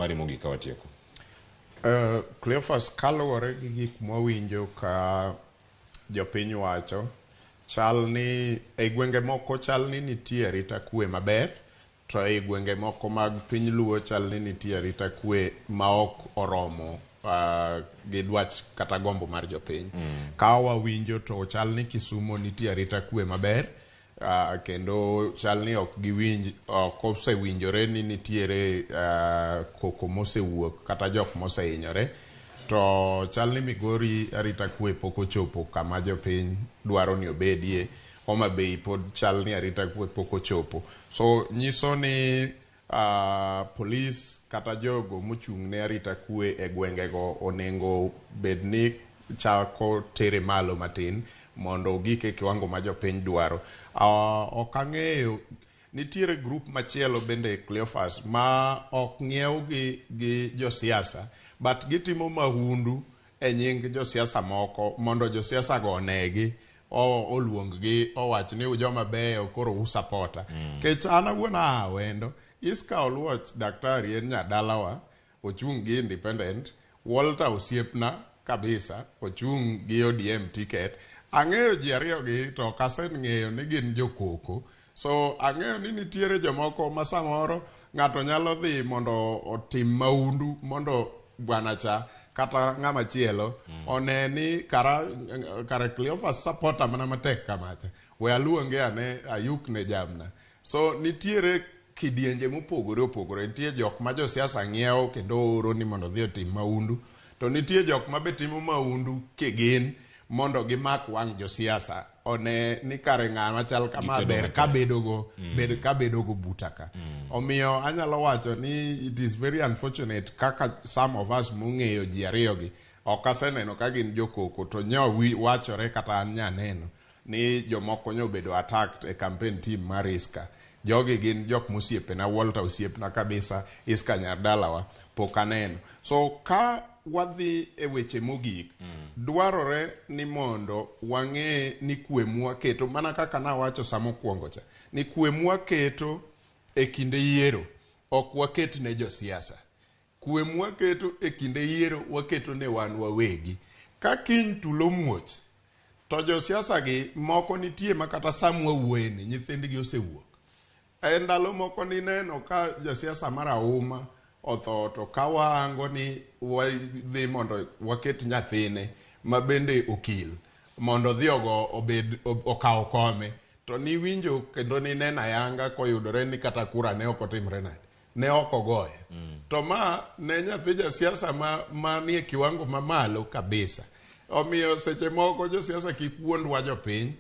Mari mogik ka watieko. Cleophas, kaluwore gi gik mwawinjo ka jopiny wacho, chal ni e gwenge moko chal ni nitie arita kwe maber, to e gwenge moko mag piny Luo chal ni nitie arita kwe ma ok oromo gi dwach kata gombo mar jopiny. Ka wawinjo to chal ni Kisumo nitie arita kwe maber, kendo chal ni ok giwinj, ok osewinjore ni nitiere koko mosewuok kata jok mosehinyore. To chal ni Migori arita kwe pok ochopo kama jopiny dwaro ni obedie. Homa Bay pod chal ni arita kwe pok ochopo. So nyiso ni polis kata jogo mochung' ne arita kwe e gwengego onengo bed ni chako tere malo matin mondo ogik e kiwango ma jopiny dwaro. Ok ang'eyo, nitiere group machielo bende, Cleophas, ma ok ng'iew gi josiasa, but gitimo mahundu e nying josiasa moko mondo josiasa go onegi, oluong gi, owach ni joma beyo koro usapota. Kech an awuon aa Awendo, Iska Oluoch daktari en nyadalawa, ochung' gi independent. Walter osiepna kabisa, ochung' gi ODM ticket. Ang'eyo ji ariyo gi, to ok aseng'eyo ni gin jokoko. So ang'eyo ni nitiere jomoko ma samoro ng'ato nyalo dhi mondo otim maundu mondo bwana cha kata ng'ama chielo one ni kara Cleophas supporter mana matek kamacha, we aluonge ane ayuk ne jamna. So nitiere kidienje mopogore opogore. Nitie jok ma josiasa ng'iewo kendo oro ni mondo odhi otim maundu, to nitie jok ma be timo maundu kigin mondo gimak wang' josiasa one ni kare ng'ama chal kama Gikedo ber matek. Kabedogo bed kabedogo buta ka. Omiyo anyalo wacho ni it is very unfortunate kaka some of us mong'eyo ji ariyogi ok aseneno ka gin jokoko, to nyo wachore kata an nyaneno ni jomoko nyo obedo attacked e campaign team mar Iska. Jogi gin jok mosiepena. Walter osiepna kabisa, Iska nyar dalawa pok aneno. So ka wadhi e weche mogik, dwarore ni mondo wang'e ni kwe mwaketo, mana kaka nawacho sama okwongo cha, ni kwe mwaketo e kinde yiero ok waket ne josiasa. Kwe mwaketo e kinde yiero waketo ne wan wawegi. Ka kiny tulo muoch, to josiasa gi moko nitie ma kata samwa wuoyeni nyithindgi osewuok. E ndalo moko nineno ka jasiasa marahuma otho, to ka waango ni wadhi mondo waket nyathine ma bende okil mondo odhi ogo obed okaw kome, to niwinjo kendo nineno ayanga koyudore ni kata kura ne ok otimre nade, ne ok ogoye. To ma ne nyathi jasiasa ma manie kiwango mamalo kabisa. Omiyo seche moko josiasa kik wuondwa jopiny.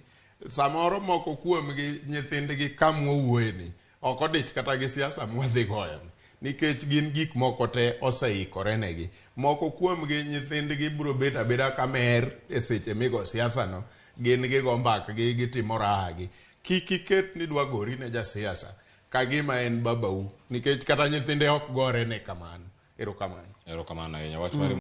Samoro moko kuomgi nyithindgi kamwawuoyeni ok odich kata gi siasa mwadhi goyo, nikech gin gik moko te oseikore negi. Moko kuomgi nyithindgi biro bet abeda kamer e seche migo siasa no, gin gigo mbakgi, gitimo raha gi. Kik iket ni dwa gori ne jasiasa ka gima en babau, nikech kata nyithinde ok gore ne kamano. Erokamano. Erokamano ahinya. Wach mari.